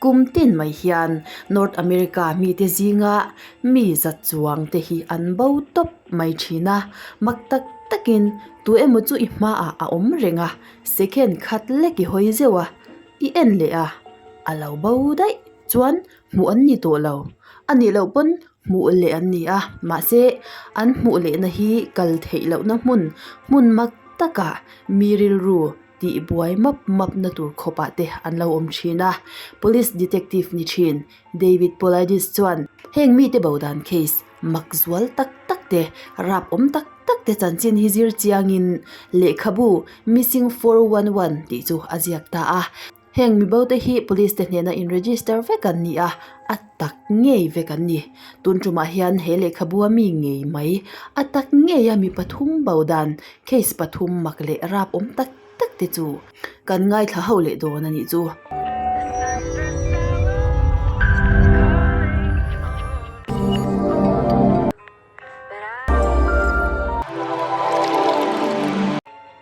Kum tin mai hian North America mite zinga mi za chuang te hi an bo tawp mai thin a, mak tak takin tu emaw chu i hmaah a awm reng a, second khat lek i hawi zeuh a, i en leh a, a lo bo daih chuan hmuh an ni tawh lo. A nih loh pawn hmuh leh an ni a, mahse an hmuh lehna hi kal theih lohna hmun hmun mak takah mi rilru tih buai map map na tur khawp ah te an lo awm thin a. Police detective ni thin David Paulides chuan heng mite bo dan case mak zual tak tak te rap awm tak tak te chanchin hi zir chiangin lehkhabu Missing 411 tih chu a ziak ta a. Heng mibo te hi police te hnena in register vek an ni a, a tak ngei vek an ni. Tun tumah hian he lehkhabu a mi ngei mai, a tak ngei a mi pathum bo dan case pathum mak leh rap awm tak tak te chu kan ngaithla ho leh dawn a nih chu.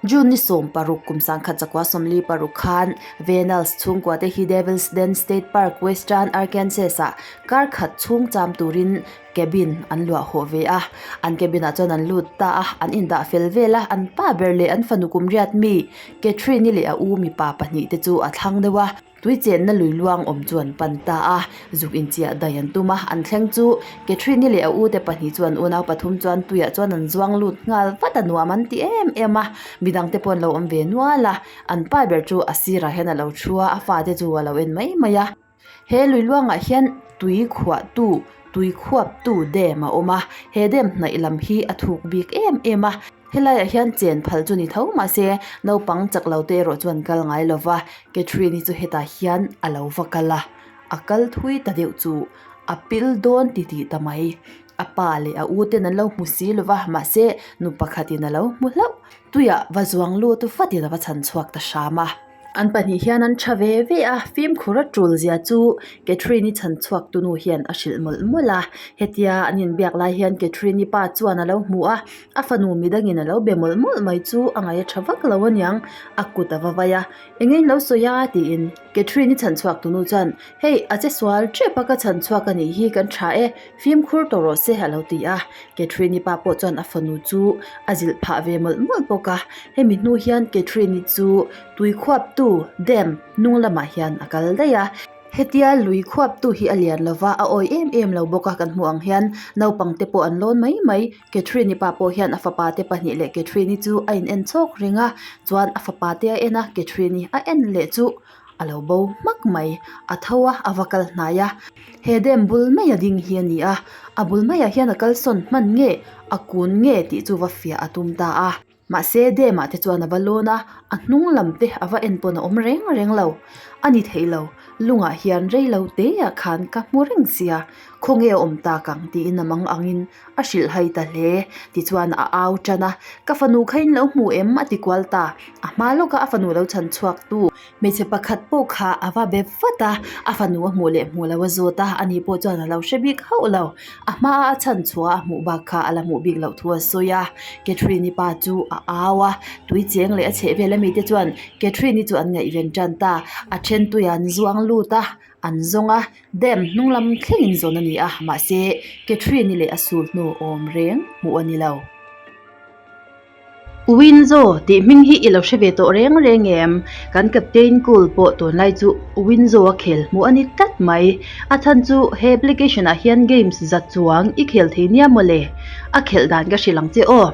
June ni 16 kum 1946 khan Venals chhungkua te hi Devil's Den State Park, Western Arkansas ah kar khat chhung cham turin cabin an luah hawh ve a. An cabin ah chuan an lut ta a, an indah fel vel a, an pa ber leh an fanu kum riat mi Catherine-i leh a u mipa pahnih te chu a thlang deuh a. Tui chenna lui luang awm chu an pan ta a, zuk inchiah daih an tum a, an thleng chu Catherine-i leh a u te pahnih chu an unau pathum chuan tuiah chuan an zuang lut nghal vat a, nuam an ti em em a, midang te pawh an lo awm ve nual a, an pa ber chu a sirah hian a lo thu a, a fate chu a lo en mai mai a. He lui luangah hian tui khuahtu, tui khuaptu dam a awm a, he dam hnaih lam hi a thuk bik em em a. Helaiah hian chen phal chu ni tho mahse naupang chak lo te erawh chuan kal ngai lo va, Catherine-i chu hetah hian a lo va kal a, a kal thui ta deuh chu a pil dawn ti tih ta mai. A pa leh a u ten an lo hmu si lo va, mahse nu pakhatin a lo hmu hlauh. Tuiah va zuang lut vatin a va chhan chhuak ta hram a. An pahnih hian an tha ve ve a, fimkhur a tul zia chu Catherine-i chhan chhuak tu nu hian a hrilh mawlh mawlh a. Hetia an inbiak lai hian Catherine-i pa chuan a lo hmu a, a fanu midangin a lo be mawlh mawlh mai chu a ngaih a tha vak lo aniang, a kut a va vai a, Eng in lo sawi a? tiin Catherine-i chhan chhuak tu nu chuan, Hei, a che sual tep a ka chhan chhuak a nih hi, kan tha e, fimkhur tawh rawh se a lo ti a. Catherine-i pa pawh chuan a fanu chu a zilh phah ve mawlh mawlh bawk a. Hemi hnu hian Catherine-i chu tui khuaptu dam hnung lamah hian a kal daih a. Hetia lui khuaptu hi a lian lo va, a awi em em lo bawk a kan hmuh ang hian naupang te pawh an lawn mai mai. Catherine-i pa pawh hian a fapa te pahnih leh Catherine-i chu a in en chhawk reng a, chuan a fapa te a en a, Catherine-i a en leh chu a lo bo hmak mai. A tho a, a va kal hnai a. He dam bul maia ding hi a ni a, a bul maiah hian a kalsawn hman nge, a kun nge tih chu va fiah a tum ta a. Mahse, dam ah te chuan a va lawn a, a hnung lam te a va en pawn a awm reng reng lo. A ni thei lo, lungah hian rei lo te ah khan ka hmu reng sia, khawnge a awm tak ang tiin a mang angin a hrilh hai ta hle. Tichuan a au tan a, Ka fanu kha in lo hmu em? a ti kual ta. A hma lawka a fanu lo chhan chhuak tu. Hmeichhe pakhat pawh kha a va be vat a, a fanu a hmuh leh hmuh lo a zawt a, ani pawh chuan a lo hre bik hauh lo. A hmaa a chhan chhuah a hmuh bak kha a la hmuh bik loh thu a sawi a. Catherine-i pa chu a au a, tui cheng leh a chheh vel ami te chuan Catherine-i chu an ngaihven tan ta. A then tuiah an zuang lut a, an zawng a, dam hnung lam thlengin zawn a ni a, mahse Catherine-i leh a sul hnu awm reng hmuh a ni lo. Winzo tih hming hi i lo hre ve tawh reng reng em? Kan Captain Cool pawh tunlai chu Winzo a khel hmuh a ni tlat mai. A chhan chu he application ah hian games za chuang i khel thei nia mawle. A khelh dan ka hrilh ang che aw.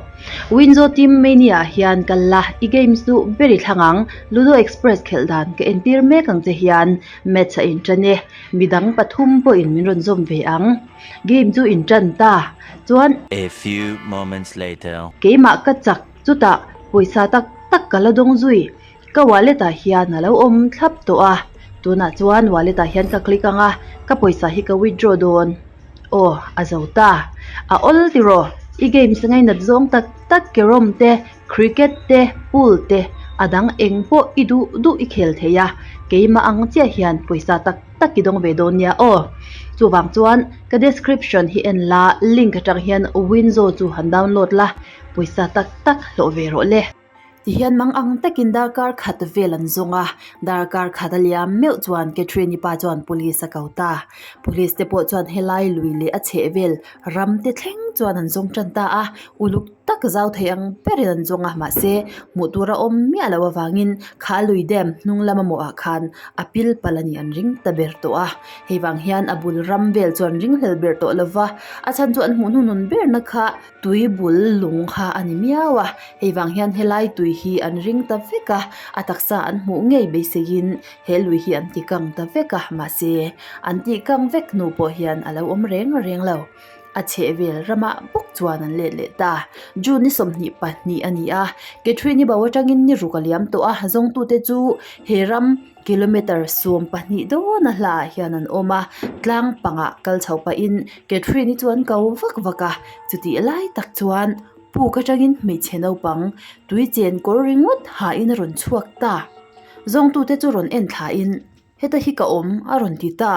Winzo Team Mania ah hian kal la, i games chu ber i thlang ang. Ludo Express khelh dan ka entir mek ang che hian match a intan e. Midang pathum pawhin min rawn zawm ve ang. Game chu intan ta chuan. A few moments later. Keimah ka chak chutah pawisa tak tak ka la dawng zui. Ka wallet ah hian a lo awm thlap tawh a, tunah chuan wallet ah hian ka click ang a, ka pawisa hi ka withdraw dawn. Aw, a zo ta. A awl tiraw, i games ngainat zawng tak tak carrom te, cricket te, pool te, a dang eng pawh i duh duh i khel thei a, keimah ang chiah hian pawisa tak tak i dawng ve dawn nia aw. Chuvang chuan ka description hi en la, link atang hian Winzo chu han download la, pawisa tak tak hlawh ve rawh le. Tihian mang ang takin darkar khat vel an zawng a, darkar khat a liam meuh chuan Catherine-i pa chuan police a ko ta. Police te pawh chuan helai lui leh a chheh vel ram te thleng chuan an zawng tan ta a, uluk tak zau thei ang berin an zawng a, mahse hmuh tur a awm miah loh avangin kha lui dam hnung lama mawhah khan a pil palh a nih an ring ta ber tawh a, hei vang hian a bul ram vel chu an ring hlel ber tawh lova, a chhan chu an hmuh hnuhnun berna kha tui bul lung kha a ni miau a, hei vang hian helai tui hi an ring ta vek a, a taksa an hmuh ngei beiseiin he lui hi an ti kang ta vek a, mahse an tih kang vek hnu pawh hian a lo awm reng reng lo. A chhehvel ramah bawk chuan an let leh ta. June ni 22 a ni a, Catherine-i bo atangin ni ruk a liam tawh a, zawngtute chu he ram kilometre 12 dawna hlaah hian an awm a, tlang pangah kal chho pahin Catherine-i chu an ko vak vak a, chutih lai tak chuan puk atangin hmeichhe naupang tui chen kawr ringawt hain a rawn chhuak ta. Zawngtute chu rawn en thlain. Heta hi ka awm, a rawn ti ta.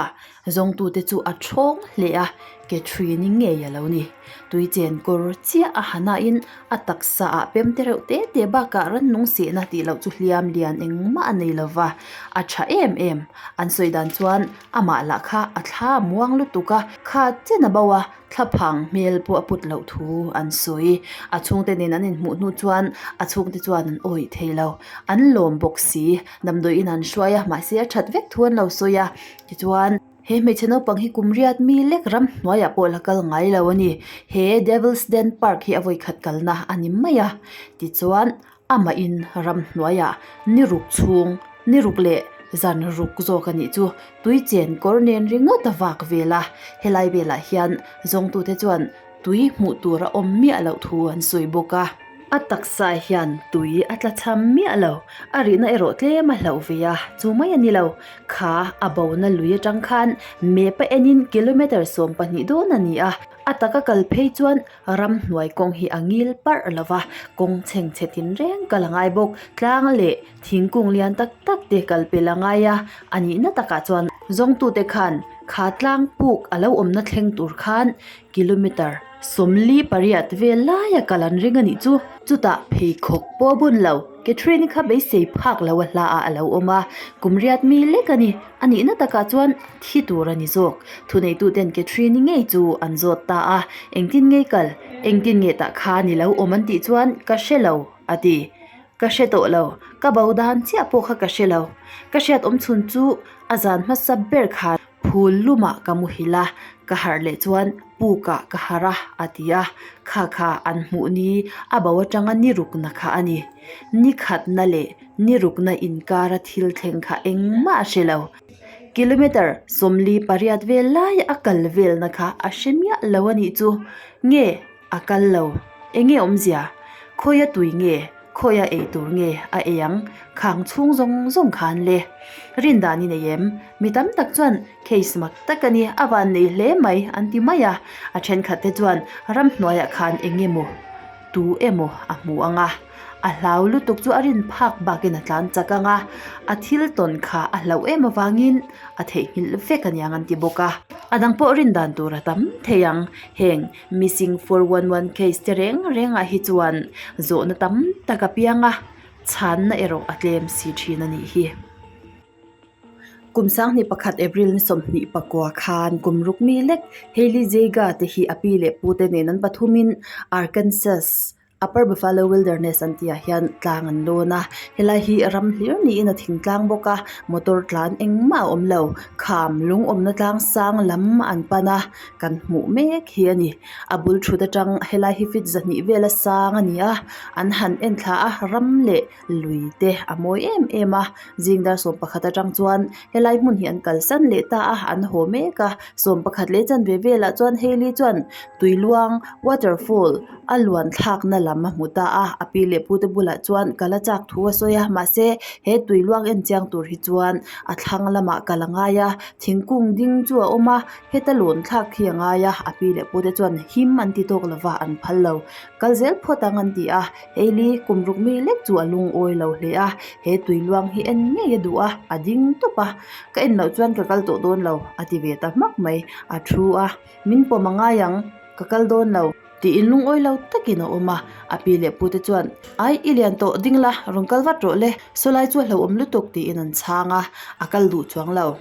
Zawngtute chu a thawng hle a, Catherine-i ngei a lo ni. Tui chen kawr chiah a ha nain a taksa ah pem te reuh te te bakah rannung sehna tih loh chu hliam lian engmah a nei lo va, a tha em em. An sawi dan chuan amah lah kha a thla muang lutuk a, kha chen a bo a, Thlaphang hmel pawh a put loh thu an sawi. A chhungte nen an inhmuh hnu chuan a chhungte chuan an awih thei lo. An lawm bawk si. Damdawiin an hruai a, mahse a that vek thu an lo sawi a. Tichuan, he hmeichhe naupang hi kum riat mi lek ram hnuaiah pawh la kal ngai lo a ni. He Devil's Den Park hi a vawikhat kalna a ni mai a. Tichuan, Amahin ramhnuaiah ni ruk chhung, ni ruk leh zan ruk zawk a nih chu tui chen kawr nen ringawt a vak vel a, helai velah hian zawngtute chuan tui hmuh tur a awm miah loh thu an sawi bawk a. A taksa hian tui a tla cham miah lo, a rihna erawh tlem a hlauh ve a, chu mai a ni lo, kha a bona lui atang khan map a enin kilometre 12 dawn a ni a, a taka kal phei chuan Ramhnuai kawng hi a ngil parh lo va, kawng chhengchhe tinreng kal a ngai bawk. Tlang leh thingkung lian tak tak te kal pel a ngai a, a nihna takah chuan zawngtute khan kha tlang puk a lo awmna thleng tur khan kilometre 48 vel laia kal an ring a nih chu. Chutah pheikhawk pawh a bun lo, Catherine-i kha beisei phak lo a hla ah a lo awm a, kum riat mi lek a ni. A nihna takah chuan thi tur a ni zawk. Thuneituten Catherine-i ngei chu an zawt ta a, Engtin ngei kal? Engtin nge tah kha ni lo awm an tih chuan ka hre lo, a ti. Ka hre tawh lo, ka bo dan chiah pawh kha ka hre lo. Ka hriat awm chhun chu a zan hmasa ber khan phul lumah ka muhil a, ka harh leh chuan pukah ka harh a, a ti a. Kha kha an hmuh ni a bo atanga ni rukna kha a ni. Ni khatna leh Ni rukna inkara thil thleng kha engmah a hre lo. Kilometre 48 vel lai a kal velna kha a hre miah lo a nih chu. Nge a kal lo? Enge awmzia? Khawia tui nge? Khawia ei tur nge a ei ang? Khang chhung zawng zawng khan le. Rindan i nei em? Mi tam tak chuan case mak tak a ni, a van nei hle mai an ti mai a. A thenkhat te chuan ramhnuaiah khan eng emaw tu emaw a hmu ang a. A hlau lutuk chu a rin phak bakin a tlan chak ang a, a thil tawn kha a hlauh em avangin a theihnghilh vek a niang an ti bawk a. A dang pawh rin dan tur a tam thei ang. Heng missing 411 case te reng rengah hi chuan zawhna tam tak a piang a, chhanna erawh a tlem si thin a nih hi. Kum 21 April ni 29 khan kum ruk mi lek Hailey Zega te hi a pi leh pu te nen an pathumin Arkansas Upper Buffalo Wilderness an tih ah hian tlang an lawn a helai hi ram hlir niin a thing tlang bawk a motor tlan engmah a awm lo kham lung awmna tlang sang lam an pan a kan hmuh mek hi a ni a bul thut atang helai hi feet 200 vel a sang a ni a an han en thla a ram leh lui te a mawi em em a zing dar 11 atang chuan helai hmun hi an kalsan leh ta a an haw mek a 11 leh chanve velah chuan Hailey chuan tui luang waterfall a luan thlakna lam a hmu ta a a pi leh pu te bulah chuan kal a chak thu a sawi a mahse he tui luang en chiang tur hi chuan a thlang lamah kal a ngai a thingkung ding chu a awm a heta lawn thlak hi a ngai a a pi leh pu te chuan him an ti tawk lova an phal lo kal zel phawt ang an ti a Hailey kum ruk mi lek chu a lungawi lo hle a he tui luang hi en ngei a duh a a ding tawp a ka en loh chuan ka kal tawh dawn lo a ti ve ta hmak mai a thu a min pawm a ngai ang ka kal dawn lo. Tiin lungawi lo takin a awm a. A pi leh pute chuan, Ai, i lian tawh ding la, rawn kal vat rawh le, sawlai chu a hlauhawm lutuk tiin an chhang a, a kal duh chuang lo.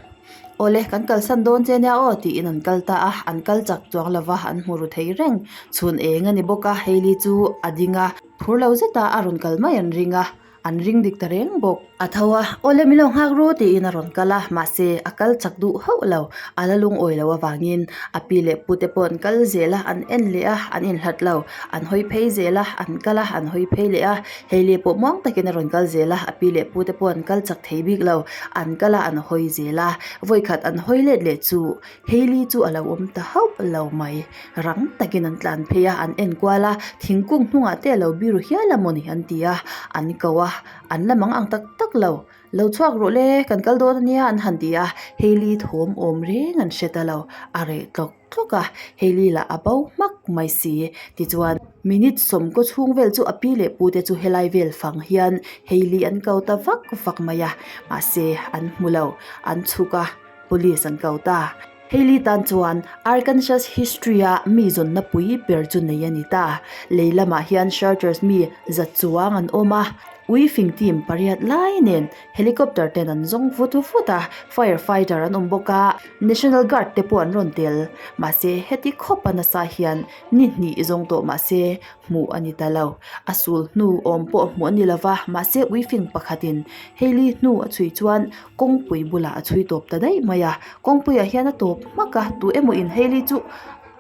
Awle, kan kalsan dawn che nia aw tiin an kal ta a, an kal chak chuang lo va, an hmu ru thei reng. Chhun eng a ni bawk a, Hailey chu a ding a, phur lo zeta a rawn kal mai an ring a. An ring dik ta reng bawk. A tho a, Awle min lo nghak ru tiin a rawn kal a, mahse a kal chak duh hauh lo. A la lungawi lo avangin a pi leh pu te pawh an kal zel a, an en leh a, an inhlat lo. An hawi phei zel a, an kal a, an hawi phei leh a. Heile pawh muang takin a rawn kal zel a, a pi leh pu te pawh an kal chak thei bik lo. An kal a, an hawi zel a. Vawikhat an hawi let leh chu Hailey chu a lo awm ta hauh lo mai. Rang takin an tlan phei a, an en kual a, thingkung hnungah te a lo biru hial a mawni an ti a, an ko a, an la mang ang tak tak lo. Lo chhuak rawh le, kan kal dawn ania an han ti a, Hailey thawm awm reng an hre ta lo, a reh tlawk tlawk a, Hailey lah a bo hmak mai si. Tichuan, minute sawmkaw chhung vel chu a pi leh pu te chu helai vel fang hian Hailey an ko ta vak vak mai a, mahse an hmu lo, an chhuk a. Police an ko ta. Hailey tan chuan Arkansas history-a mi zawnna pui ber chu nei a ni ta. Lei lamah hian searchers mi za chuang an awm a, ui fing team pariat lai nen helicopter ten an zawng vut vut a, fire fighter an awm bawk a, National Guard te pawh an rawn tel. Mahse heti khawpa nasa hian ni hnih zawng tawh mahse hmuh a ni ta lo. A sul hnu awm pawh hmuh a ni lo va, mahse ui fing pakhatin Hailey hnu a chhui chuan kawngpui bulah a chhui tawp ta daih mai a, kawngpuiah hian a tawp hmak a, tu emaw in Hailey chu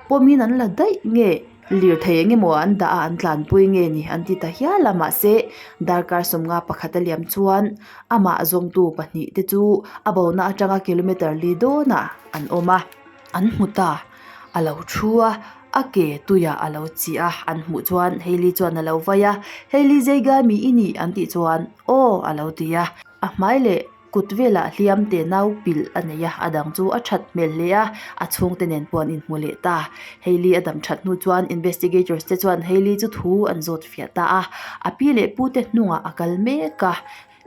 pawmin an la daih nge lirthei eng emaw an dah a an tlanpui nge ni an ti ta hial a mahse darkar sawmnga pakhat a liam chuan amah zawngtu pahnih te chu a bona atanga kilometer li dawnah an awm a an hmu ta a lo thu a. A ke tuiah a lo chih a, an hmuh chuan Hailey chuan a lo vai a, Hailey Zeigai mi i nih an tih chuan aw a lo ti a, a hmai leh kut velah hliam te nau pilh a nei a, a dang chu a that hmel hle a, a chhungte nen pawh an inhmu leh ta. Hailey a dam that hnu chuan investigators te chuan Hailey chu thu an zawt fiah ta a, a pi leh pu te hnungah a kal mek a,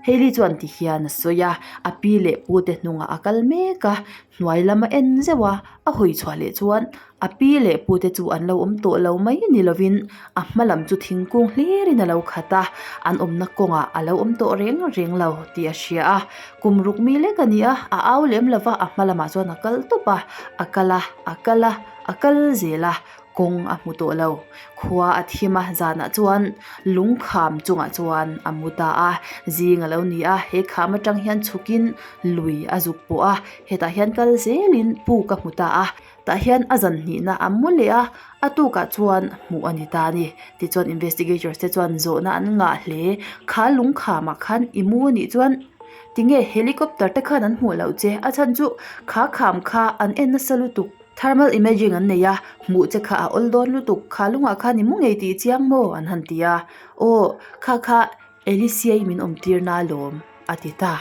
Hailey chuan ti hian a sawi a, a pi leh pu te hnungah a kal mek a, hnuai lam a en zeuh a, a hawi chhuah leh chuan a pi leh pu te chu an lo awm tawh lo mai ni lovin a hma lam chu thingkung hlirin a lo khat a, an awmna kawngah a lo awm tawh reng reng lo tih a hria a, kum ruk mi lek a ni a, a au lem lova a hma lamah chuan a kal tawp a, a kal a, a kal a, a kal zel a, kawng a hmu tawh lo, khua a thim a, zanah chuan lungkham chungah chuan a mu ta a, zing a lo ni a, he kham atang hian chhukin lui a zuk pawh a, hetah hian kal zelin puk a hmu ta a. Tah hian a zan hnihna a mu leh a, a tukah chuan hmuh a ni ta a ni. Tichuan investigators te chuan zawhna an ngah hle. Kha lungkhamah khan i mu a nih chuan tinge helicopter te khan an hmuh loh che? A chhan chu kha kham kha an en nasa lutuk. Thermal imaging an nei a, hmuh che kha a awl dawn lutuk. Kha lungah khan i mu ngei tih chiang maw? an han ti a. Aw, kha kha Elisiai min awm tir na lawm a ti ta.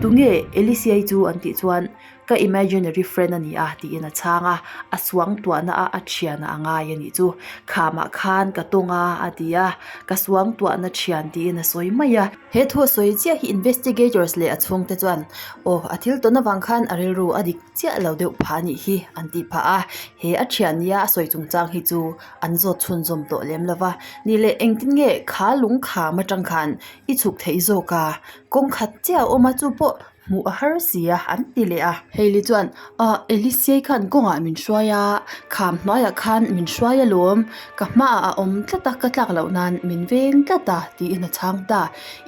Tunge Elisiai chu an tih chuan ka imaginary friend a ni a tiin a chhang a, a suang tuahna a a thian a ngai a nih chu. Khamah khan ka tawng a a ti a, ka suang tuahna thian tiin a sawi mai a. He thu a sawi chiah hi investigators leh a chhungte chuan aw a thil tawn avang khan a rilru a dik chiah lo deuh phah a nih hi an tih phah a, he a thian nia a sawi chungchang hi chu an zawt chhunzawm tawh lem lo va, ni leh engtin nge kha lungkham atang khan i chhuk theih zawk a, kawng khat chiah a awm a chu pawh hmuh a har si a an ti leh a. Hailey chuan ah Elisiai khan kawngah min hruai a, kham hnuaiah khan min hruai alawm, ka hmaah a awm tlat a ka tlak loh nan min veng tlat a tiin a chhang ta.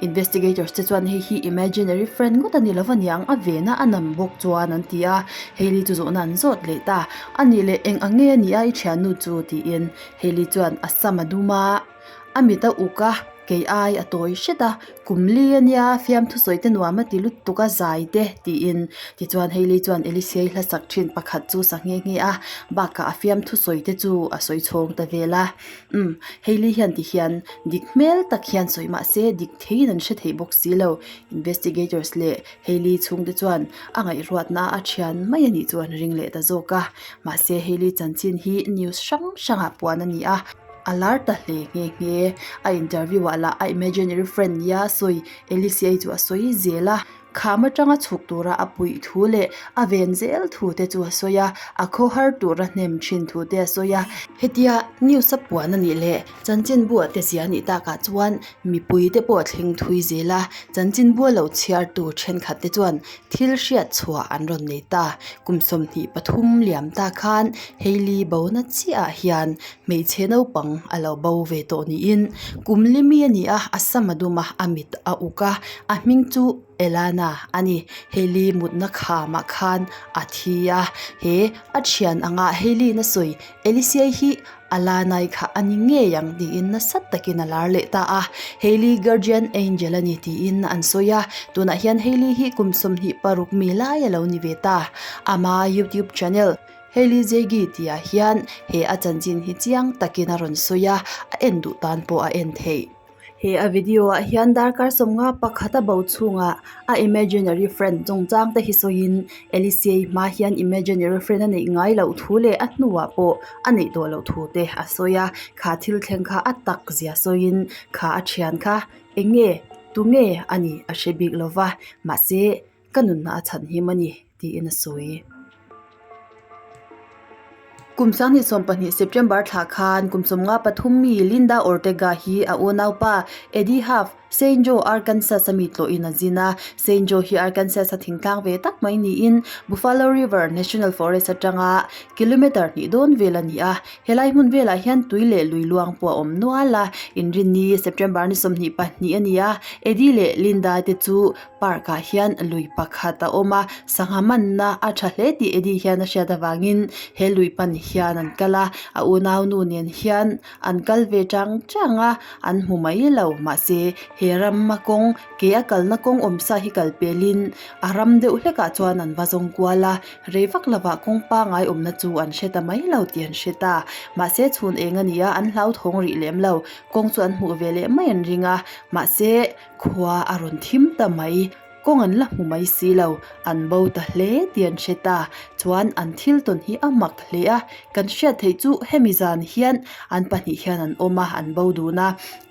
Investigators te chuan hei hi imaginary friend ngawt a ni lo va niang a vena a nam bawk chuan an ti a, Hailey chu zawhna an zawt leh ta. A nih leh eng ang nge a nih a i thiannu chu tiin Hailey chuan a sam a dum a, a mit a uk a, kei ai a tawi hret a, kum li a nia fiamthu sawi te nuam a ti lutuk a zai te tiin tichuan Hailey chuan Elisiai hla sak thin pakhat chu sa nghe nghe a, bakah a fiamthu sawi te chu a sawi chhawng ta vel a. Umm Hailey hian ti hian dik hmel tak hian sawi mah se dik theiin an hre thei bawk si lo. Investigators leh Hailey chhungte chuan a ngaihruatna a thian mai a nih chu an ring leh ta zawk a. Mahse Hailey chanchin hi news hrang hrangah puan a ni a, a lar ta hle nghe nghe. A interview ah lah a imaginary friend nia sawi Elisiai chu a sawi zel a. Kham atanga chhuk tura a puih thu leh a ven zel thu te chu a sawi a, a khawhar tura hnem thin thu te a sawi a. Hetia news a puan a nih leh chanchinbu ah te zia a nih takah chuan mipui te pawh a thleng thui zel a, chanchinbu a lo chhiar tu thenkhat te chuan thil hriat chhuah an rawn nei ta. Kum 23 liam ta khan Hailey bona chiah ah hian hmeichhe naupang a lo bo ve tawh niin kum limi a ni a, a sam a dum a, a mit a uk a, a hming chu Elana a ni. Hailey mutna khamah khan a thi a, he a thian anga Hailey na sawi Elisiai hi Alanai kha a ni ngei ang tiin nasa takin a lar leh ta a, Hailey guardian angel a ni tiin an sawi a, tunah hian Hailey hi kum 26 mi lai a lo ni ve ta. Ama YouTube channel Hailey Zegi tihah hian he a chanchin hi chiang takin a rawn sawi a, a en duh tan pawh a en theih. He a video ah hian darkar 51 a bo chhungah a imaginary friend chungchang te hi sawiin Elisiai hma hian imaginary friend a neih ngai loh thu leh a hnuah pawh a neih tawh loh thu te a sawi a, kha thil thleng kha a tak zia sawiin kha a thian kha eng nge tunge a nih a hre bik lova mahse ka nunna a chhan him a ni tiin a sawi. Kum 2020 September thla khan kum 53 mi Linda Ortega hi a unaupa Eddie Huff, Saint Joe, Arkansas a mi tlawhin a zin a. Saint Joe hi Arkansas a thingtlang ve tak mai niin Buffalo River National Forest atanga kilometer hnih dawn vel a ni a. Helai hmun velah hian tui leh lui luang pawh a awm nual a. Inrinni September ni 22 a ni a, Eddie leh Linda te chu Park ah hian lui pakhat a awm a, sangha manna a tha hle tih Eddie hian a hriat avangin he lui pan hian an kal a, a unau nu nen hian an kal ve chang chang a, an hmu mai lo mahse he rama kawng ke a kalna kawng awm sa hi kal pelin a ram deuh hlek ah chuan an va zawng kual a, rei vak lovah kawng pangai awmna chu an hre ta mai lo tih an hre ta, mahse chhun eng a ni a, an hlauthawng rih lem lo, kawng chu an hmuh ve leh mai an ring a, mahse. Khua a rawn thim ta mai, kawng an la hmu mai si lo, an bo ta hle tih an hre ta. Chuan an thil tawn hi a mak hle a, kan hriat theih chu hemi zan hian an pahnih hian an awm a, an bo dun a,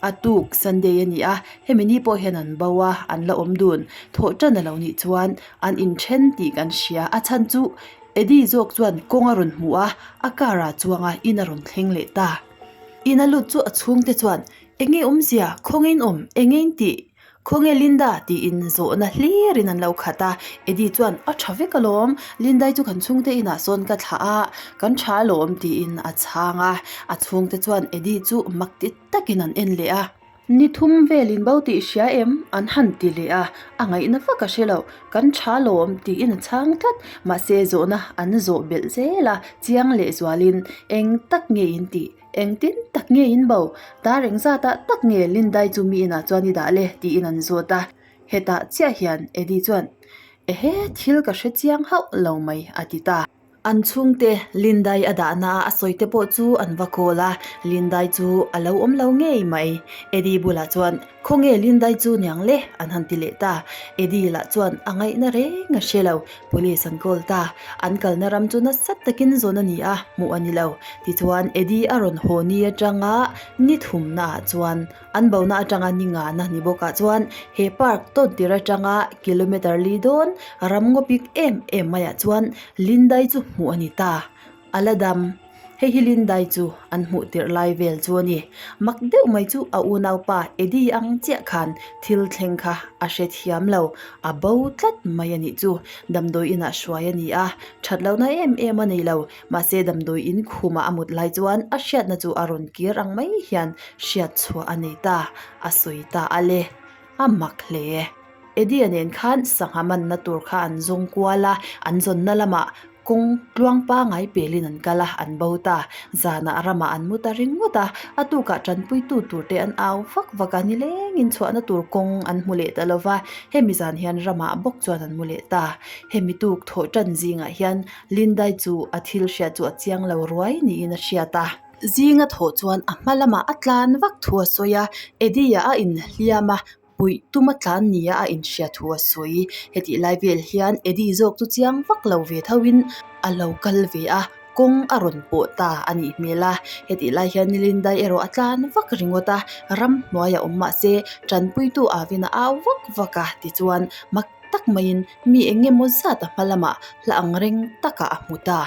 a tuk Sunday a ni a, hemi ni pawh hian an bo a, an la awm dun. Thawh tan a lo nih chuan an inthen tih kan hria, a chhan chu Eddie zawk chuan kawng a rawn hmu a, a car ah chuang a in a rawn thleng leh ta. In a lut chu a chhungte chuan Enge awmzia, khawngein awm, engein tih, khawnge Linda tiin zawhna hlirin an lo khat a, Eddie chuan a tha vek alawm, Lindai chu kan chhungte inah sawn ka thlah a, kan tha alawm tiin a chhang a, a chhungte chuan Eddie chu mak ti takin an en leh a. Ni thum velin bo tih hria em? an han ti leh a, a ngaihna vak a hre lo, kan tha alawm tiin a chhang tlat, mahse zawhna an zawh belh zel a, chiang leh zualin eng tak nge in tih? Engtin tak nge in bo? Dar engzatah tak nge Lindai chu mi inah chuan i dah le? tiin an zawt a. Hetah chiah hian Eddie chuan, Ehe, thil ka hre chiang hauh lo mai, a ti ta. An chhungte Lindai a dahna a sawi te pawh chu an va call a, Lindai chu a lo awm lo ngei mai. Eddie bulah chuan, Khawnge Lindai chu niang le? an han ti leh ta. Eddie lah chuan a ngaihna reng a hre lo. Police an call ta. An kalna ram chu nasa takin zawn a ni a, hmuh a ni lo. Tichuan, Eddie a rawn haw ni atanga ni thumna ah chuan an bona atanga ni ngana ni bawkah chuan he park tawn tir atanga kilometer li dawn ram ngaw bik em em maiah chuan Lindai chu hmuh a ni ta. A la dam. Hei hi Lindai chu an hmuh tirh lai vel chu a ni. Mak deuh mai chu a unaupa Eddie ang chiah khan thil thleng kha a hrethiam lo, a bo tlat mai a nih chu. Damdawi inah hruai a ni a, that lohna em em a nei lo. Mahse damdawi in khumah a mut lai chuan a hriatna chu a rawn kir ang mai hian hriat chhuah a nei ta, a sawi ta a le. A mak hle. Eddie-a nen khan sangha manna tur kha an zawng kual a, an zawnna lamah Kawng tluang pangai pelin an kal a, an bo ta. Zanah ramah an mu ta ringawt a, a tukah tanpuitu turte an au vak vak a, nilengin chhuahna tur kawng an hmu leh ta lo va, hemi zan hian ramah bawk chuan an mu leh ta. Hemi tuk thawh tan zingah hian Lindai chu a thil hriat chu a chiang lo ruai niin a hriat a. Zinga thawh chuan a hma lamah a tlan vak thu a sawi a, Eddie-a a inhliam a, Puih tuma tlan nia a inhria thu a sawi. Hetih lai vel hian Eddie zawk chu chiang vak lo ve thoin a lo kal ve a, kawng a rawn pawh ta a nih hmel a. Hetih lai hian Nilindai erawh a tlan vak ringawt a, ramhnuai a awm mahse tanpuitu avin a au vak vak a tichuan mak. tak maiin mi eng emaw zat a hma lamah hla ang reng takah a hmu ta.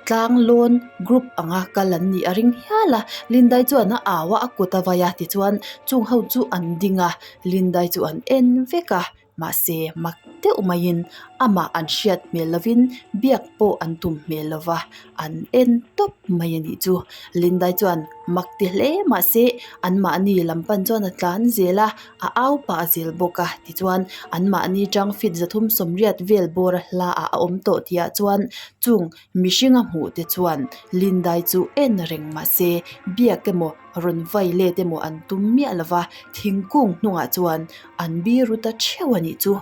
Tlang lawn group anga kal an nih a ring hial a, Lindai chuan a au a, a kut a vai a tichuan chung ho chu an ding a, Lindai chu an en vek a. Mahse, mak deuh maiin amah an hriat hmel lovin biak pawh an tum hmel lova, an en tawp mai a nih chu. Lindai chuan mak ti hle mahse anmahni lam pan chuan a tlan zel a, a au pah zel bawk a. Tichuan, anmahni tang fit 380 vel bawr a hla ah a awm tawh tihah chuan chung mihring a hmuh te chuan Lindai chu en reng mahse biak emaw rawn vai let emaw an tum miah lo va, thingkung hnungah chuan an biru ta theuh a nih chu.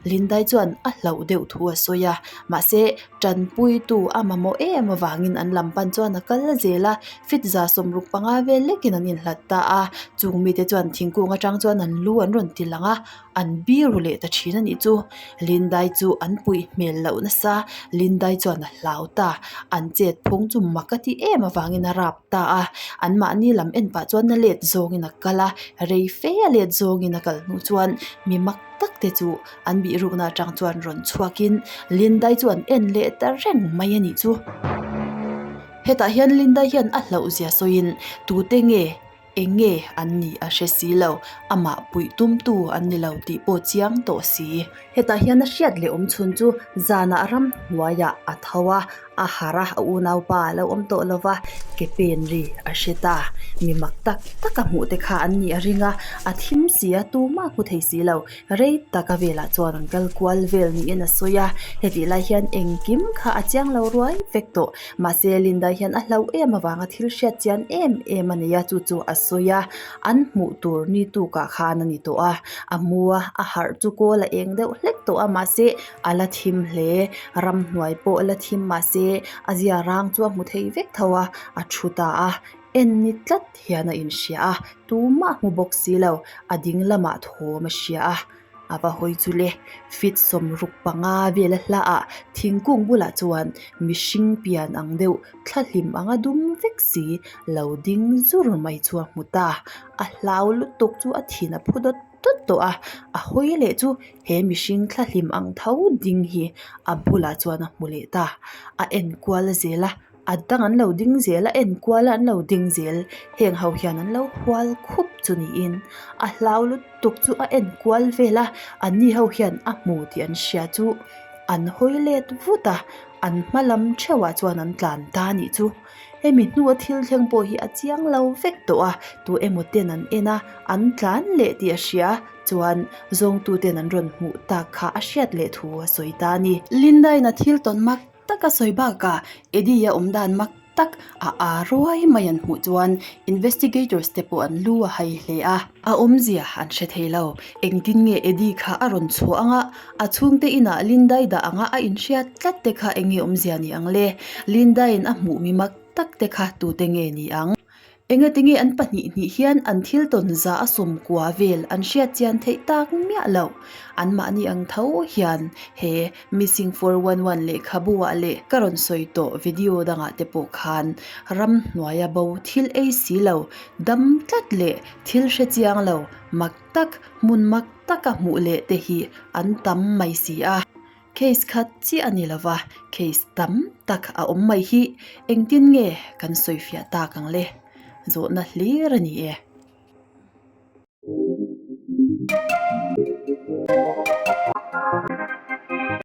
Lindai chuan a hlauh deuh thu a sawi a, mahse tanpuitu a mamawh em avangin an lam pan chuan a kal zel a, fit 65 vel lekin an inhlat ta a, chung mite chuan thingkung atang chuan an lu an rawn ti lang a. An biru leh ta thin a nih chu. Lindai chu an puih hmel loh nasa, Lindai chuan a hlau ta. An chet phung chu mak a ti em avangin a rap ta a. Anmahni lam en pah chuan a let zawngin a kal a, rei fe a let zawngin a kal hnu chuan mi mak tak te chu an bihrukna atang chuan rawn chhuakin Lindai chu an en leh ta reng mai a nih chu. Hetah hian Lindai hian a hlauh zia sawiin tute nge Eng nge an nih a hre si lo, amah puih tumtu an ni lo tih pawh chiang tawh si. Hetah hian a hriat leh awm chhun chu zanah ramhnuaiah a tho a, a harh a, a unaupa a lo awm tawh lo va, ke pen ri a hre ta. Mi mak tak tak a hmuh te kha an nih a ring a, a thim si a, tumah a hmu thei si lo. Rei taka velah chuan an kal kual vel niin a sawi a, hetih lai hian engkim kha a chiang lo ruai vek tawh. Mahse, Linda hian a hlauh em avanga thil hriat chian em em a nei a, chu chu a sawi a, an hmuh tur ni tukah khan a ni tawh a, a mu a, a harh chu kawl a eng deuh hlek tawh a, mahse a la thim hle. Ramhnuai pawh a la thim mahse a zia rang chu a hmu thei vek tho a, a thu ta a, en ni tlat hian a inhria a, tumah hmu bawk si lo, a ding lamah thawm a hria a, a va hawi chu le feet 65 vel a hla ah thingkung bulah chuan mihring pian ang deuh thlahlim anga dum vek si lo ding zur mai chu a hmu ta, a hlau lutuk chu a thin a phu dawt dawt tawh a, a hawi leh chu he mihring thlahlim ang tho ding hi a bulah chuan a hmu leh ta, a enkual zel a. A dang an lo ding zel a enkual a an lo ding zel heng ho hian an lo hual khup chu niin a hlau lutuk chu a enkual vel a an ni ho hian a hmu tih an hria chu an hawi let vut a an hma lam theuh ah chuan an tlan ta a nih chu hemi hnua thil thleng pawh hi a chiang lo vek tawh a tu emaw ten an en a an tlan leh tih a hria chuan zawngtu ten an rawn hmuh tak kha a hriat leh thu a sawi ta a ni. Linda in a thil tawn mak Tak a sawi bakah Eddie a awm dan mak tak a aa ruai mai an hmuh chuan investigators te pawh an lu a hai hle a. A awmzia an hre thei lo. Engtin nge Eddie kha a rawn chhuah anga a chhungte inah Lindai dah anga a inhriat tlat te kha eng nge awmzia ni ang le? Lindaiin a hmuh mi mak tak te kha tute nge ni ang? Engatinge an pahnih hnih hian an thil tawn za a 90 vel an hriat chian theih tak miah loh. Anmahni ang tho hian he Missing 411 lehkhabu ah leh ka rawn sawi tawh video dangah te pawh khan ramhnuaia bo thil ei si lo, dam tlat leh thil hre chiang lo mak tak, hmun mak taka hmuh leh te hi an tam mai si a. Case khat chiah a ni lova, case tam tak a awm mai hi engtin nge kan sawifiah tak ang le? Zawhna hlir a ni e.